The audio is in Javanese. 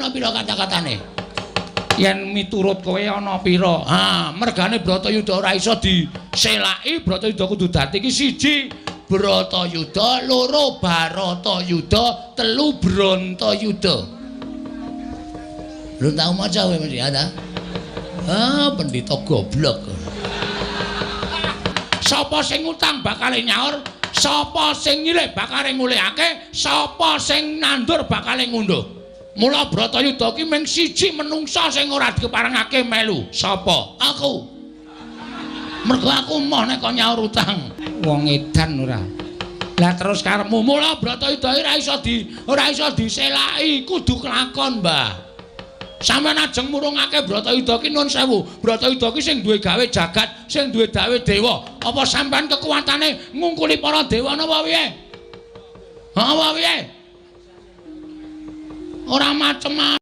Ana pira kata-katane? Yen miturut kowe ana pira? Ha, mergane Bratayuda ora iso diselaki, Bratayuda kudu dadi iki siji Bratayuda, loro Baratayuda, telu Brantayuda. Belum tau maca kowe mesti ya ta? Ah, pendhita goblok. Sapa sing ngutang bakale nyaur, sapa sing nyilih bakale ngulihake, sapa sing nandur bakale ngunduh. Mula Bratayuda ki mung siji menungsa sing ora dikeparengake melu. Sapa? Aku. Mergo aku emoh nek kon nyaur utang. Wong edan ora. Lah terus karepmu, mula Bratayuda ora iso diselaki, kudu kelakon, Mbah. Sampeyan ajeng murungake Bratayuda ki nun sewu. Bratayuda ki sing duwe gawe jagat, sing duwe gawe dewa. Apa sampeyan kekuatane ngungkuli para dewa napa piye? Ha, apa piye? Ora macem.